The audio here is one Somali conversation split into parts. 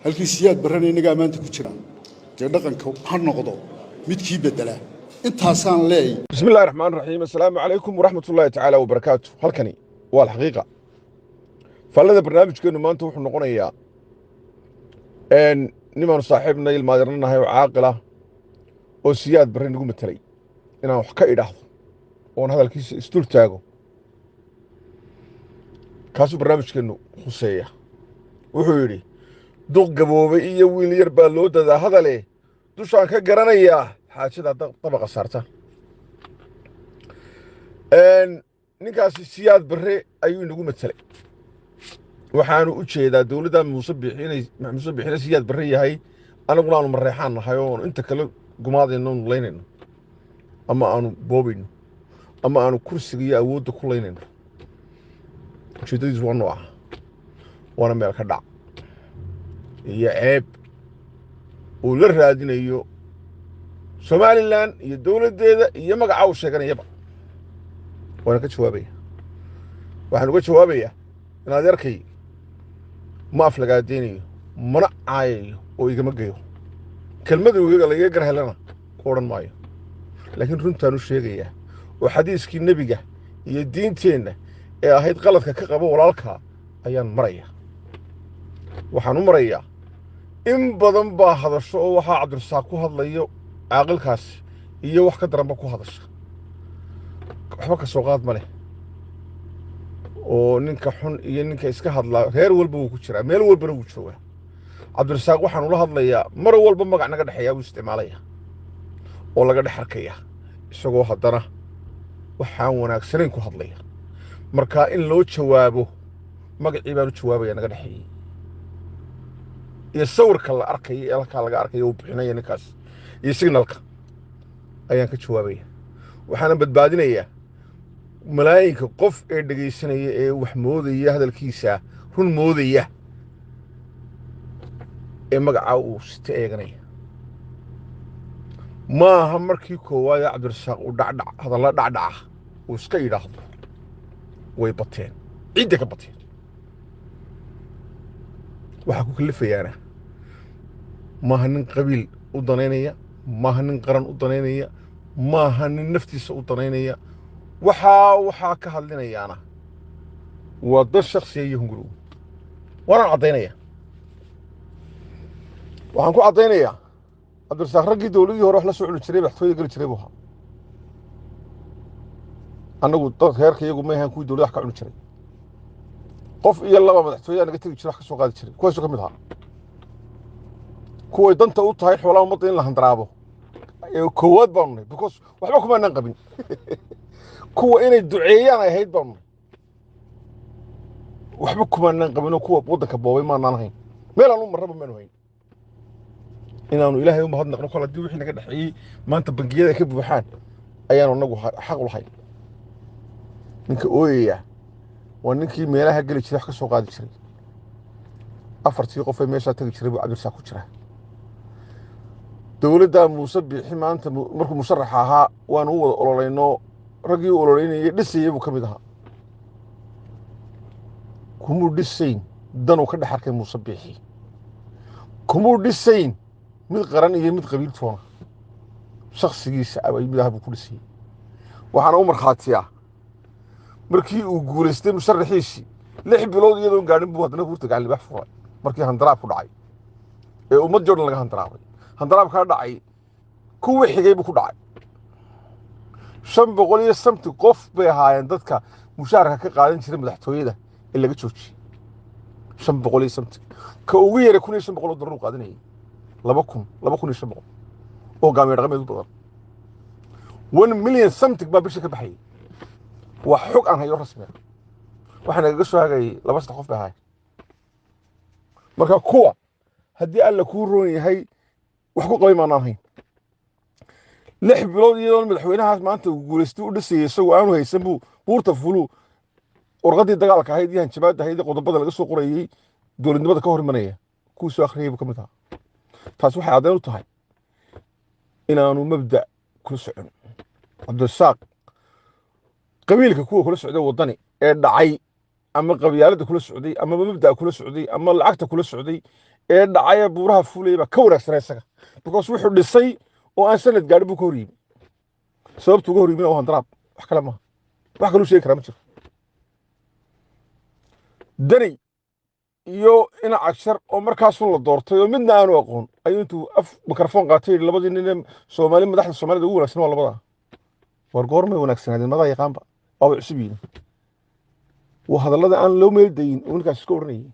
Halkii Siyaad Barrena innagaa maanta ku jiraan. Dee dhaqanka ha noqdo midkii beddelaa, intaasaan leeyahay. بسم الله الرحمن الرحيم، السلام عليكم ورحمة الله تعالى وبركاته. Halkani waa Alxaqiiqa. Faallada barnaamijkeennu maanta wuxuu noqonayaa nimaanu saaxiibnay, ilmaadirna nahay oo caaqil ah oo Siyaad Barre nagu matelay inaan wax ka idhaahdo oon hadalkiisa isdul taago. Kaasuu barnaamijkeennu khuseeya. Wuxuu yidhi: "Duq gaboobay iyo wiil yar baa loo dadaa hadale, dushaan ka garanayaa xaajadaa dabaqa saarta." Ninkaasi Siyaad Barre ayuu inagu matelay. Waxaanu u jeedaa dowladda Muuse Biixi inay Muuse Biixina Siyaad Barre yahay, anaguna aanu Mareexaan nahay oo aanu inta kale gumaadayno, aanu laynayno ama aanu boobayno ama aanu kursiga iyo awoodda ku laynayno. Ujeeddadiisu waa nooca, waana meel ka dhac iyo ceeb uu la raadinayo Somaliland iyo dowladdeeda iyo magaca uu sheeganayaba. Waana ka jawaabaya. Waxaan uga jawaabayaa in adeerkay ma aflagaadeynayo, mana caayayo oo igama geyo, kelmada laiga gar helana ku odhan maayo, laakiin runtaan u sheegayaa oo xadiiskii nebiga iyo diinteenna ee ahayd qaladka ka qabo walaalka ayaan maraya. Waxaan u marayaa, in badan baa hadasho oo waxaa Cabdirasaaq ku hadlayo caaqilkaasi iyo wax ka daranba ku hadasha, waxba ka soo qaad ma leh. Oo ninka xun iyo ninka iska hadlaa reer walba wuu ku jiraa, meel walbana wuu joogaa. Cabdirasaaq waxaan ula hadlayaa, mar walba magac naga dhexeeyaa wuu isticmaalaya oo laga dhex arkaya, isagoo haddana waxaan wanaagsanayn ku hadlaya. Marka in loo jawaabo magacii baan u jawaabaya naga dhexeeyey iyo sawirka la arkaya ee halkaa laga arkaya uu bixinaya ninkaas iyo signalka ayaan ka jawaabaya. Waxaana badbaadinayaa malaayinka qof ee dhegaysanaya ee wax moodaya, hadalkiisa run moodaya, ee magacaa uu sita eeganaya. Maaha markii koowaad ee Cabdirasaaq uu dhacdhac hadalla dhacdhaca uu iska yidhaahdo. Way bateen, ciidday ka bateen. Waxaa ku kalifayaana maaha nin qabiil u danaynaya, maaha nin qaran u danaynaya, maaha nin naftiisa u danaynaya. Waxaa ka hadlinayaana waa dad shaksiya iyo hungurigu. Waanaan caddaynaya. Waxaan ku caddaynayaa, Cabdirasaaq raggii dowladihii hore wax la soo cuni jiray, madaxtooyada geli jiray buu ahaa. Annagu dad reerka iyagu ma ahaan kuwii dowladda wax ka cuni jiray. Qof iyo laba madaxtooyaha naga tegi jiray, wax ka soo qaadi jiray, kuwaasuu ka mid ahaa. Kuway danta u tahay xoolaha ummadda in la handaraabo ee koowaad baanu nahay, because waxba kumaanaan qabin. Kuwa inay duceeyaan ay ahayd baanu nahay, waxba kumaanaan qabinoo kuwa waddanka boobay maanaan hayn, meel aan u marraba maanu hayn. Inaanu Ilaahay u mahadnaqno kol haddii wixii naga dhexeeyey maanta bangiyada ay ka buuxaan ayaanu anagu xaq u lahayn. Ninka ooyaya waa ninkii meelaha geli jiray, wax ka soo qaadi jiray. Afartii qof ee meeshaa tegi jiray buu Cabdirasaaq ku jiraa. Dowladda Muuse Biixi maanta, markuu musharaxa ahaa waanu u wada ololayno, raggii u ololeynayay dhisayay buu ka mid ahaa. Kumuu dhisayn danuu ka dhex arkay Muuse Biixi, kumuu dhisayn mid qaran iyo mid qabiil toona. Shaksigiisa mid ah buu ku dhisayey. Waxaana u markhaatiyaa markii uu guulaystay musharaxiisii, 6 bilood iyadoon gaadhin buu haddana buurta Gacan Libaax furay, markii handaraab ku dhacay ee ummad Jordan laga handaraabay. Handaraabkaa dhacay kuwii xigay buu ku dhacay. 500 iyo something qof bay ahaayeen dadka mushaharka ka qaadan jiray madaxtooyada ee laga joojiyey. 500 iyo something, ka ugu yaray 1500 oo dollar uu qaadanayay, 2000, 2500 oo gaamiye dhaqameed u badan. 1 million something baa bisha ka baxayay. Waa xog aan hayo rasmi ah. Waxaa nagaga soo hagayay laba saddex qof bay ahaayeen. Marka kuwa haddii Alla kuu roon yahay wax ku qabay maanaan hayn. 6 bilood iyadoon madaxweynahaas maanta uu guulaystay u dhisayay isagoo aanu haysan buu buurta fulu, warqaddii dagaalka ahayd iyo hanjabaadda ahayd iyo qodobada laga soo qorayey dowladnimada ka hor imanaya kuwii soo akhriyay buu ka mid ahaa. Taas waxay caddayn u tahay inaanu mabda kula socon Cabdirasaaq. Qabiilka kuwa kula socday Waddani ee dhacay ama qabyaaladda kula socday ama mabda'a kula socday ama lacagta kula socday. Ee dhacaya buuraha fuulaya baa ka wanaagsanaa isaga, because wuxuu dhisay oo aan sanad gaadhin buu ka hor yimi. Sababtu uga hor yimina waa handaraab, wax kale maaha, wax kaluu sheegi karaa ma jiro. Dani iyo ina Cagshar oo markaasun la doortay oo midna aanu aqoon ayuu intuu af mikrafoon qaatay yidhi labadii nin ee Soomaali, madaxda Soomaalida ugu wanaagsan waa labadaa. War goormay wanaagsanaadeen? Madaa yaqaanba, waaba cusub yihiin. Waa hadallada aan loo meel dayin oo ninkaas iska odhanayay.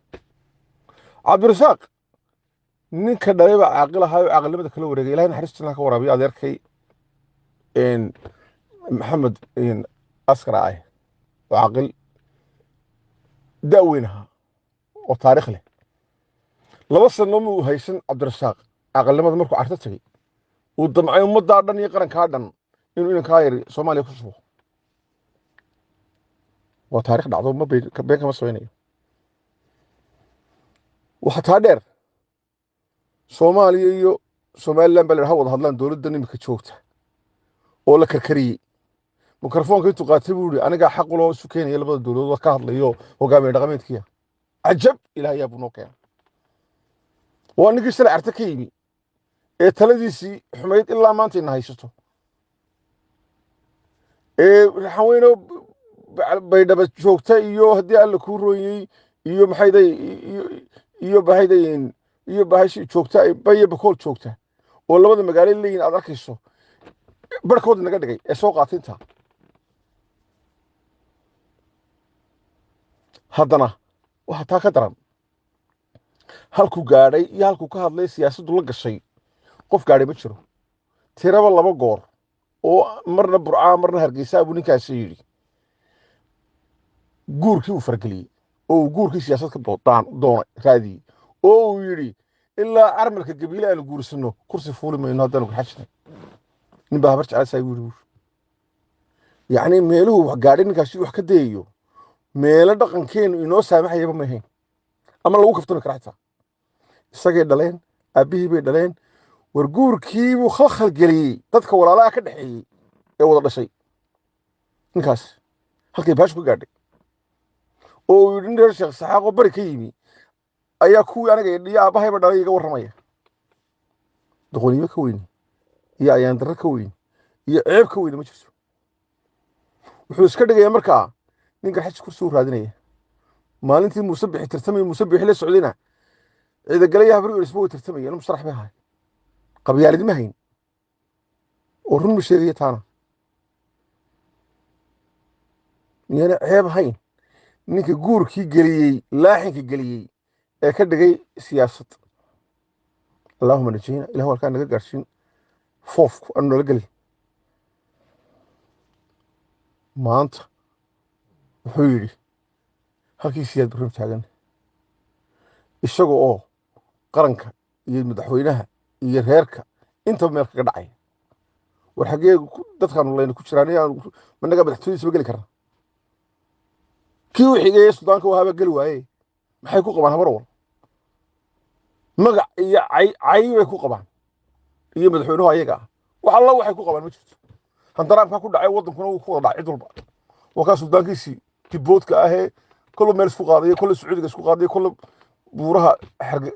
Cabdirasaaq ninka dhalay baa caaqil ahaa oo caaqilnimada kala wareegay. Ilahay naxariistiina ka waraabiyo adeerkay Maxamed Askar ah oo caaqil da'weyn ahaa oo taariikh leh. 2 sano ma uu haysan Cabdirasaaq caaqilnimada markuu Carto tegey uu damcay ummaddaa dhan iyo qarankaa dhan inuu inankaa yari Soomaaliya ku shubo. Waa taarikh dhacdo, ma been kama samaynayo. Waxaa taa dheer, Soomaaliya iyo Somaliland baa la ha wada hadlaan. Dowladdan imika joogta oo la karkariyey mikrofoonka intuu qaatay buu yihi anigaa xaq uloo isu keenaya labada dowladood, ka hadlayo hogaamiye dhaqameedkiya. Cajab, Ilaah ayaa buu noo keenay. Waa ninkii shalay Carte ka yimi ee taladiisii xumayd ilaa maanta ina haysato, ee Raxanweyno Baydhaba joogta iyo haddii Alla kuu rooyey iyo maxayday iyo bahayday iyo bahashi joogta, Bayo Bakool joogta, oo labada magaalo leeyihin aad arkayso barhkooda naga dhigay ee soo qaatay intaa. Haddana waxaa taa ka daran halkuu gaadhay iyo halkuu ka hadlay siyaasaddu la gashay. Qof gaadhay ma jiro. Tiraba 2 goor oo marna Burcaa marna Hargeysaa buu ninkaasi yidhi guurkii uu fargeliyey oo uu guurkii siyaasad ka doonay raadiyey, oo uu yidhi ilaa carmalka Gabiile aanu guursanno kursi fuuli mayno haddaanu garxajnay. Nin baa Habar jeclaysaa buu yidhi. Yacni meeluhu wax gaadhay ninkaasi wax ka dayayo meelo dhaqankeenu inoo saamaxayaba ma ahayn ama lagu kaftami kara xitaa. Isagay dhaleen, aabbihii bay dhaleen. War guurkii buu khalkhal geliyey dadka walaalaha ka dhexeeyey ee wada dhashay. Ninkaas halkay baashu ka gaadhay oo uu yidhi nin reer Sheekh Saxaaqoo bari ka yimi ayaa kuwii aniga iyo aabbahayba dhalay iga warramaya. Doqoniimo ka weyni iyo ayaan darro ka weyni iyo ceeb ka weyni ma jirto. Wuxuu iska dhigayaa markaa nin Garxajis kursi u raadinaya. Maalintii Muuse Bixi tartamay, Muuse Bixi la socdayna, Ciidagalaya Habar Yorisba way tartamayeen, musharax bay ahay, qabyaalid ma hayn oo run ma sheegaya. Taana miyana ceeb hayn ninka guurkii geliyey, laaxinka geliyey ee ka dhigay siyaasad? Allahuma najina, Ilah halkaa naga gaadhsiin foofku aanu nala gelin. Maanta wuxuu yidhi halkii Siyaad Barre taagan, isaga oo qaranka iyo madaxweynaha iyo reerka intaba meel kaga dhacaya. War xaggee dadkaanu layna ku jiraan managaa madaxtooyadiisaba geli karna? Kii u xigay suldaanka wahaaba geli waaye. Maxay ku qabaan Habar Wal? Magac iyo cay cay bay ku qabaan iyo madaxweynuhu ayaga ah. Wax alla waxay ku qabaan ma jirto. Handaraabkaa ku dhacay waddankuna wuu ku wada dhacay cid walba. Waa kaa suldaankiisii diboodka ahee kolle meel isku qaadaya, kolle Sacuudiga isku qaadaya, kolle buuraha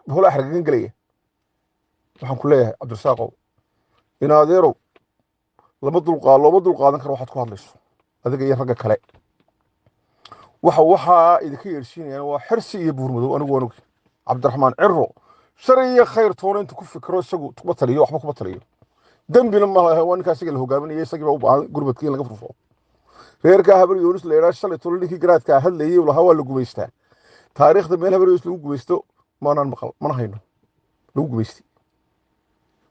holaha xargagan gelaya. Waxaan ku leeyahay Cabdirasaaqow, in adeerow, lama dulqaa looma dulqaadan karo waxaad ku hadlayso adiga iyo ragga kale. Waxa waxaa idinka yeedhsiinayaan waa Xirsi iyo Buurmadow. Anigu waan ogi Cabdiraxmaan Ciro shar iyo khayr toona intuu ku fikiro isagu kuma taliyo, waxba kuma taliyo, dembina ma laha. Waa ninkaa isaga la hogaaminaya, isagii baa u baahan gurmadkii in laga furfuro. Reerkaa Habar Yoonis la yidhaha shalay tolo ninkii garaadkaa hadlayay uu lahaa waa la gumaystaa. Taariikhda meel Habar Yoonis lagu gumaysto maanaan maqal, mana hayno lagu gumaystay.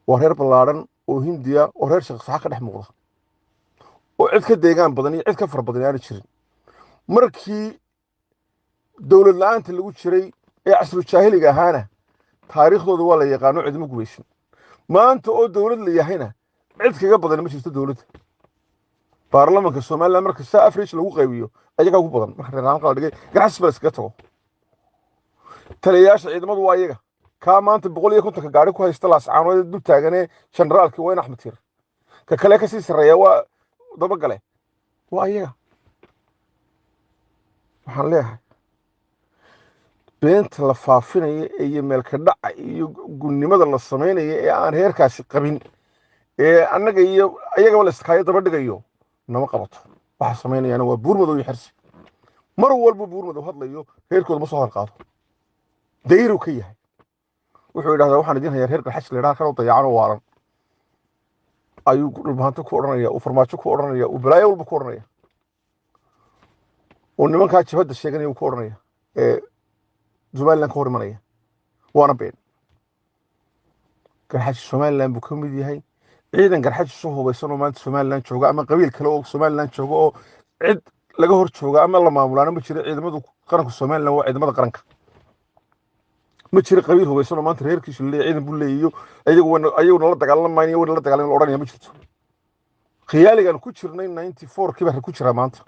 Waa reer ballaadhan oo Hindiya oo reer Sheekh Saxa ka dhex muuqda oo cid ka deegaan badan iyo cid ka fara badan aanu jirin. Markii dowlad la'aanta lagu jiray ee casru jaahiliga ahaana taariikhdooda waa la yaqaano, cidma gumaysan. Maanta oo dowlad la yahayna cid kaga badan ma jirto dowladda. Baarlamanka Somaliland marka saa afrij lagu qaybiyo ayagaa ugu badan. Marka reeraan kala dhigay Garxas baa iskaga tago. Taliyayaasha ciidamadu waa iyaga. Kaa maanta 150-ka gaari ku haysta Laascaanood dul taaganee generaalkii waa in Axmed Tiir. Ka kale ka sii sarreeya waa Dabagale, waa iyaga. Waxaan leeyahay Beenta la faafinaya iyo meelka dhaca iyo gunnimada la samaynaya ee aan reerkaasi qabin ee annaga iyo ayagaba la iskaayo daba dhigayo nama qabato. Waxa samaynayaana waa Buurmadow iyo Xirsi. Mar walba Buurmadow hadlayo reerkooda ma soo hadal qaado, dayru ka yahay. Wuxuu yidhahdaa waxaan idin hayaa reer Garxaj la yidhaha kanoo dayacan oo waalan ayuu Dhulbahanto ku odhanaya, uu Farmaajo ku odhanaya, uu balaayo walba ku odhanaya, uu nimankaa jabhadda sheeganaya uu ku odhanaya ee Somaliland ka hor imanaya. Waana been. Garxaji Somaliland buu ka mid yahay. Ciidan Garxaji soo hubaysan oo maanta Somaliland jooga ama qabiil kale oo Somaliland jooga oo cid laga hor jooga ama la maamulaana ma jiro. Ciidamadu qaranka Somaliland waa ciidamada qaranka. Ma jiro qabiil hubaysan oo maanta reerkiisu leeyahay ciidan buu leeyayo, ayagu ayaguna la dagaalamayna wana la dagaalamay la odhanaya ma jirto. Khiyaaligan ku jirnay 94 kii baa ku jiraa maanta.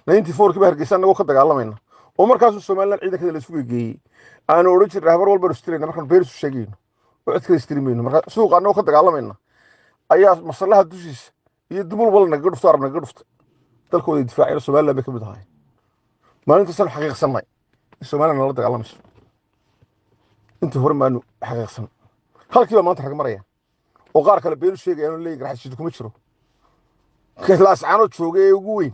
94 kii baa Hargeysa annagoo ka dagaalamayna oo markaasuu Somaliland ciidankeeda la isugu geeyey aanu odhan jirnay habar walba istirayna markaan been isu sheegayno oo cid kale istiri mayno. Marka suuqa annagoo ka dagaalamayna ayaa masallaha dushiisa iyo dumul wal nagaga dhufto, arab nagaga dhuftay. Dalkooda difaacayna Somaliland bay ka mid ahaayeen. Maalintaasaan xaqiiqsanay in Somaliland nala dagaalamayso. Intii hore maanu xaqiiqsan. Halkii baa maanta rag maraya oo qaar kale beenu sheegayaan oo leeyihin Garxajid kuma jiro. Laascaanoo jooga ee ugu weyn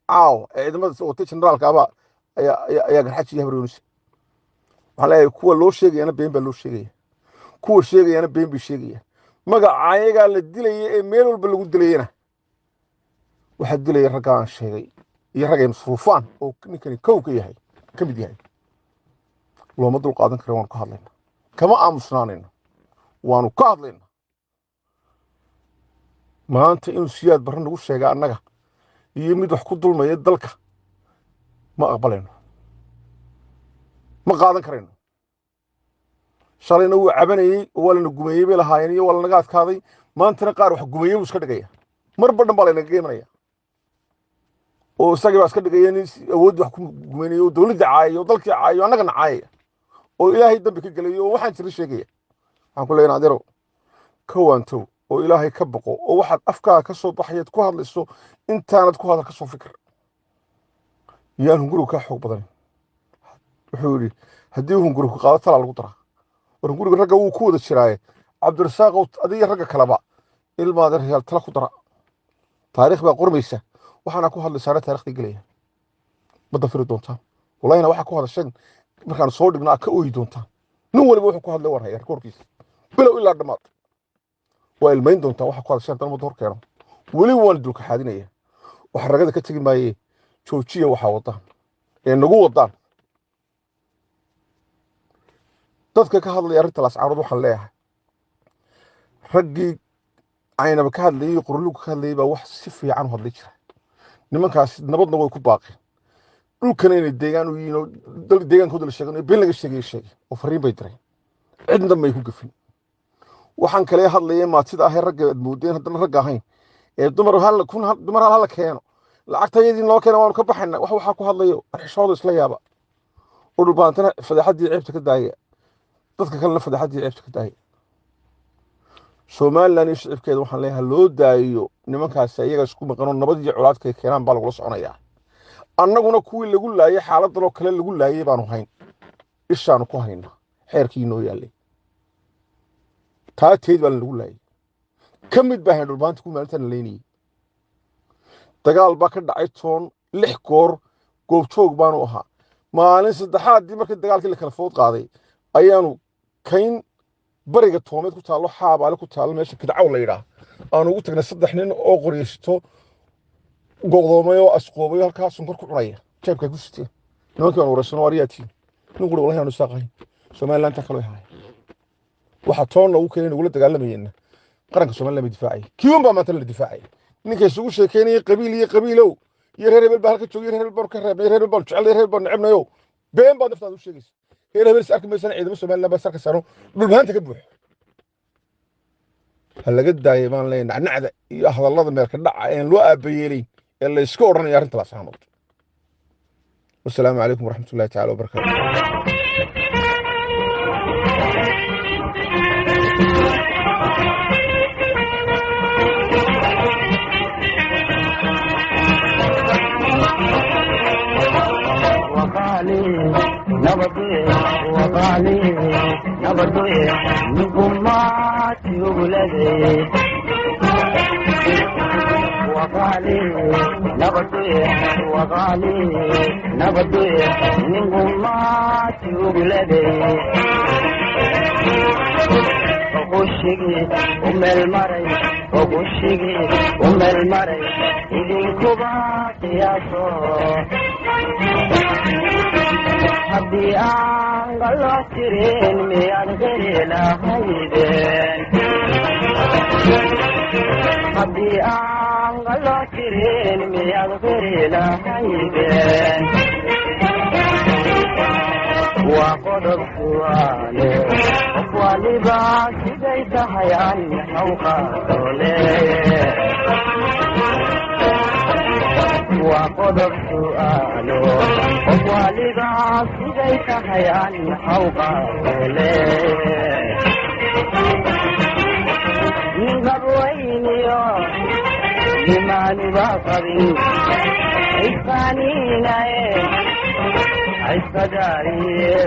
caawa ee ciidamada watay generaalka abaa ayaa ayaa Garxaji iyo Habar Yoonis. Waxaan leeyahay kuwa loo sheegayana been baa loo sheegaya, kuwa sheegayana been bay sheegayaan. Magaca ayagaa la dilaya ee meel walba lagu dilayana waxaa dilaya ragga aan sheegay iyo rag ay masruufaan oo ninkani kow ka yahay, ka mid yahay. Looma dul qaadan karo. Waanu ka hadlayna, kama aamusnaanayno, waanu ka hadlayna. Maanta inuu Siyaad Barre nagu sheega annaga iyo mid wax ku dulmaya dalka ma aqbalayno, ma qaadan karayno. Shalayna wuu cabanayey oo waa lana gumeeyey bay lahaayeen iyo waa lanaga adkaaday. Maantana qaar wax gumeeyey buu iska dhigaya. Marba dhan baa laynaga imanaya oo isagii baa iska dhigaya nin awooddii wax ku gumeynaya oo dowladda caayaya oo dalkii caayayo, annagana caayaya oo Ilaahay dambi ka gelayo oo waxaan jira sheegaya. Waxaan ku leeyahay adeerow ka waantow oo Ilaahay ka baqo oo waxaad afkaaga ka soo baxayaad ku hadlayso intaanad ku hadal ka soo fikir. Yaan hungurigu kaa xoog badanin. Wuxuu yidhi haddii hungurigu ku qaado talaa lagu daraa. War hunguriga ragga wuu ku wada jiraaye, Cabdirasaaqow, adiga ragga kaleba ilmaada reyaal tala ku dara. Taariikh baa qormaysa. Waxaana ku hadlaysaana taariikhda gelaya, ma dafiri doontaan. Wallahina waxaa ku hadasheen markaan soo dhigno aad ka ooyi doontaan. Nin waliba wuxuu ku hadlay waan haya rikoorkiisa bilow ilaa dhammaad. Waa ilmayn doontaan waxa ku hadasheen haddana ummadda hor keeno. Weli waan dulka xaadinaya, waxa ragada ka tegi maaye. Joojiya waxaa wadaan ee nagu wadaan. Dadka ka hadlaya arrinta Laascaarood waxaan leeyahay raggii Caynaba ka hadlayay, Qorluga ka hadlayay baa wax si fiican u hadlay jira. Nimankaas nabadna way ku baaqeen, dhulkana inay deegaan u yihiin oo deegaankooda la sheeganayo been laga sheegaya sheegay oo fariin bay direen, cidna may ku gafin. Waxaan kale hadlaya maatida ahee ragga aad moodeen haddana ragga ahayn ee dumar hal kun dumar hal hala keeno, lacagta iyadii noo keena waanu ka baxayna. Wax waxaa ku hadlayo arxishooda isla yaaba oo Dhulbaantana fadeexaddii ceebta ka daaya, dadka kalena fadeexaddii ceebta ka daaya. Somaliland iyo shicibkeeda waxaan leeyahay loo daayo nimankaasi, iyaga isku maqanoo nabad iyo colaadkay keenaan baa lagula soconayaa. Annaguna kuwii lagu laayay xaaladan oo kale lagu laayay baanu hayn, ishaanu ku haynaa xeerkii inoo yaallay. Taa teed baa lagu laayay, ka mid baa hayn Dhulbaanta ku maalintan laynayay. Dagaal baa ka dhacay toon 6 goor, goobjoog baanu ahaa. Maalin saddexaadii markii dagaalkii la kala food qaaday ayaanu kayn bariga Toomeed ku taallo, Xaabaale ku taallo, meesha Kidcaw la yidhaah aanu ugu tagnay 3 nin oo qoryaysto go'doomay oo asqoobay oo halkaa sonkor ku cunaya jeebka ku siteen. Nimankii baan wareysano, ariyaatiin nin quri wallahi aanu isaaqahayn Somaliland kaloo ahaay. Waxa toon loogu keenay nagula dagaalamayeenna qaranka Somaliland bay difaacay. Kiiwan baa maanta la difaacay ninka isugu sheekeynayay qabiil iyo qabiilow iyo reer hebel baa halka joogay, reer hebel baanu ka reebnay, reer hebel baanu jecelnay, reer hebel baanu necebnayo. Been baad naftaada u sheegaysa. Reer hebel is arki maysana, ciidamo Somaliland baa is arkaysaano Dhulbaanta ka buuxo. Ha laga daayay baan leeyahay nacnacda iyo hadallada meelka dhaca een loo aabayeelayn ee la iska odhanaya arrinta Laascaanood. Wasalaamu calaykum waraxmatullahi tacaala wabarakaatu. وقالي نبضي. Nabaduye ninkumaatiuguleday waqaali nabaduye waqaali nabaduye ninkumaatiuguleday oqushigi umeelmaray oqushigi umeelmaray idinkuba qiyaaso haddii aan qalooc jirin miyaad qiri lahaydeen haddii aan qalooc jirin miyaad qiri lahaydeen waa qodob su'aale qof waliba siday tahay aan xawqaadole waa qodob su'aalo qof waliba siday tahay aan xawqaadole nin qabweyniyo nimaanuba qabin isqaniinaye iskadaariye.